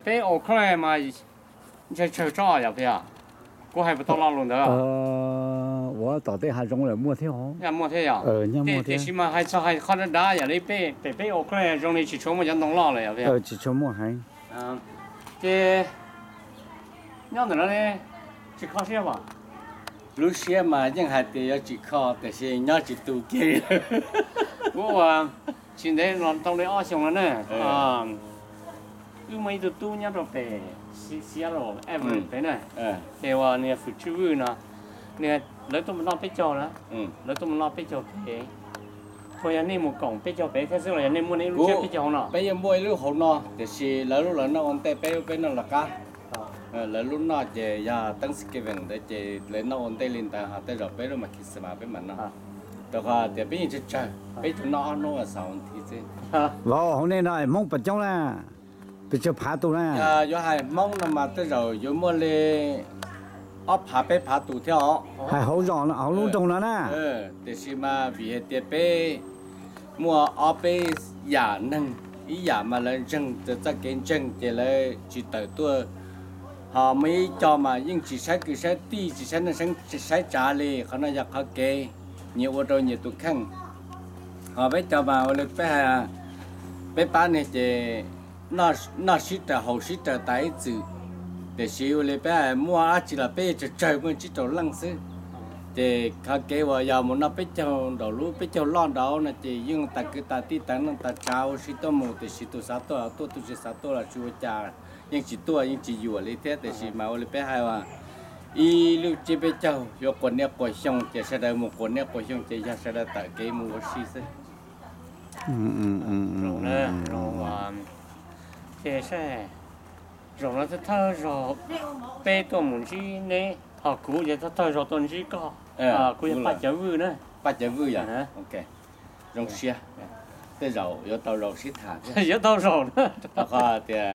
Peb Oakland mas ntshe tsawg tsob yom, Peb yom? Kuv hais puas tau lo lus ntawd? Ua tom tej hav zoov lawm muaj thiab. Muaj thiab yom? Tiam sis mas hais txog hais qhov dav dav yam li peb pem peb Oakland zoo li tsis tshua muaj cov ntoo loj lawm yom, Peb yom? Tsis tshua muaj heev. Ces nyob ntawm no ne, tsis kho siab pom? Lub siab mas yeej hais tias yuav tsis kho tiam sis nyob tsis tu kiag. Kuv ua tsis ntev los tau li ob xyoos no na, wb muaj ib tug tub nyob rau pem Seattle, Everett pem na, ces uas nws yog Fwm Tswj Vwj no, nws, lawv tuaj mus noj peb caug na, lawv tuaj mus noj peb caug pem. Puas yog nej mus koom peb caug pem thiab xwb los yog nej muaj nej lub tsiab peb caug hauv no? Peb yeej muaj ib lub hauv no tiam sis lawv lub lawv noj ua ntej, peb lub peb noj lawv qab. Lawv lub noj ces yog Thanksgiving ntawd ces lawv noj ua ntej li ntawd, ho tej zaum peb lub mas Christmas peb mam noj. Rau qhov tias peb yeej tsawg tsawg, peb tsuas noj ob hnub xaus thiab xwb. Vauv, hauv nej no Hmoob puas coob na? Pes tsawg phav tus na? Yog yuav hais Hmoob no mas tej zaum yuav muaj li ob phav peb phav tus thiab os. Hais hauv zos, hauv lub nroog no na. Tiam sis mas vim hais tias peb muaj ob peb yam neeg, ib yam mas lawv ntseeg txawm txoj kev ntseeg ces lawv tsis tawm tuaj, ho muaj ib co mas yeej tsis saib kwv saib tij, tsis saib neej saib tsav li. Qhov no yog qhov kev nyias ua rau nyias tus kheej. Ho peb cov mas ua li peb hais, peb pab ne ces noj sib raws haus sib raws tas ib txwm, tiam sis ua li peb hais muaj dab tsi los peb yeej tsawg tsawg muaj tsib rau leej xwb. Ces qhov kev uas yog mus noj peb caug nraum lub peb caug loj nraud no ces yeej tas kwv tas tij tas neej tas tsav ua si tuaj mus, tiam sis tus xav tuaj los tuaj, tus tsis xav tuaj los tsis ua cas, yeej tsis tuaj yeej tsis yuam li thiab. Tiam sis mas ua li peb hais uas ib lub tsiab peb caug yuav quas niaj quas xyoo ces sawv daws mus quas niaj quas xyoo ces yog sawv daws tawm kev mus ua si xwb. Ces zaum no thawj thawj zaug peb tuaj mus ntsib neb, ho kuv ces thawj thawj zaug tuaj ntsib koj. Kuv yog Paj Cawv Vwj na. Paj Cawv Vwj yog. Zoo siab, tej zaum yuav tau zaum sib tham thiab. Yuav tau zaum na. Rau qhov tias